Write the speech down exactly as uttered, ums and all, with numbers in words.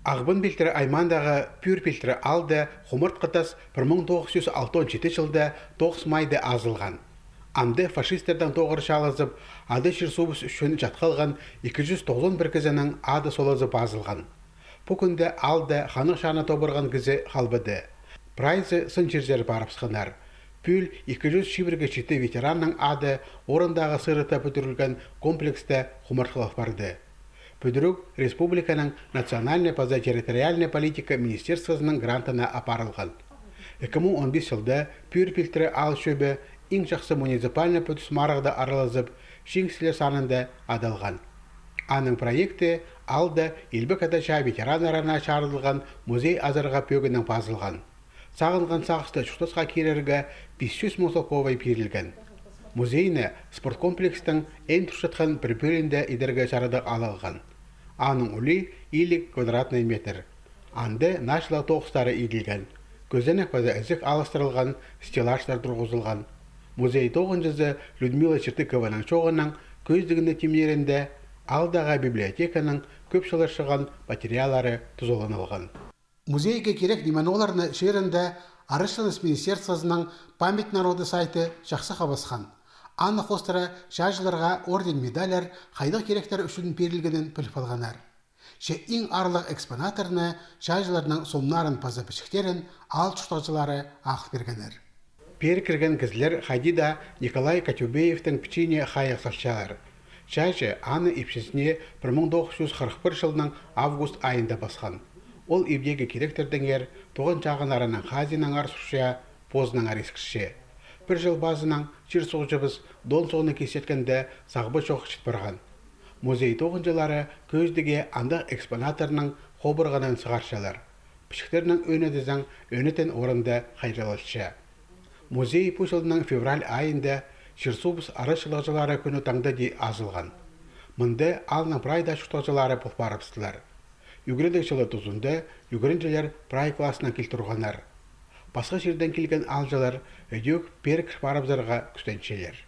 Ағбан пилтірі аймаандағы Пӱӱр пилтірі аалда хумартхы тас пір муң тоғыс чӱс алтон читі чылда тоғыс майда азылған. Анда фашистердең тоғырчалазып, ада чир-суубыс ӱчӱн чатхалған ікі чӱс тоғызон пір кізінің ады солазы пазылған. Пу кӱнде аалда ханнығ чааны тобырған кізі халбады. Прайзы сын чирзер парыбысханнар. Пӱӱл ікі чӱс чибіргі читі ветеранның ады орындағы сырыхта пӱдірілген комплекста хумартхылап парды. Пӱдіріг республиканың национальнай паза территориальнай политика министерствозының грантына апарылған. Ікі муң он пис чылда Пӱӱр пилтірі аал чӧбі иң чахсы муниципальнай пӱдіс марығда аралазып, чиңісчілер санында адалған. Аның проекті аалда Илбек Ада чаа ветераннарына чарыдылған музей азарға пӧгінең пазылған. Сағынған сағысты чуртасха кирерге пис чӱс муң салковай пирілген. Музейні спорткомплекстің ин турчатхан пір пӧлиинде идерге чарадығ алылған. Аның улии илиг квадратный метр. Анда нааҷылығ тоғыстары иділген. Кӧзенек паза ізік алыстырылған, стеллажтар турғызылған. Музей тоғынҷызы Людмила Чертыкованың чооғынаң кӧзідігнің тимнерінде аалдағы библиотеканың кӧп чыллар чыған материаллары тузаланылған. Музейге кирек ниме-ноо оларны чирінде Арачыланыс министерствозының «Память народа» сайты чахсы хабысхан. Аны хоостыра чааҷыларға орден-медальлар хайдағ киректер ӱчӱн пирілгенін піліп алғаннар. Че иң аарлығ экспонаттарны, чааҷыларның сомнарын паза пічіктерін аал чуртағҷылары ағыл пиргеннер. Пеер кірген кізілер хайди даа Николай Катюбеевтің пічиине хайығ салчалар. Чааҷы аны ипчізіне пір муң тоғыс чӱс хырых пір чылның август айында пасхан. Ол ибдегі киректердеңер, туған чағыннарының хазиинеңер сурча, позынаңар искірче. Пір чыл пазынаң чир-суғҷыбыс Дон суғны кисчеткенде сағба чох чіт парған. Музей тоғынҷылары кӧзідіге андағ экспонаттарның хобырғанын сығарчалар. Пічіктернең ӧнедізең, ӧнетін орында хайраллатча. Музей пу чылның февраль айында чир-суубыс арачылағҷылары кӱні таңда даа азылған. Мында аалның прай даа чуртағҷылары пол парыбыстылар. Ӱгредіг чылы тузында ӱгренҷілер прай класснаң кил турғаннар. Пасха чирдең килген аалҷылар ідӧк пеер кір парыбызарға кӱстенчелер.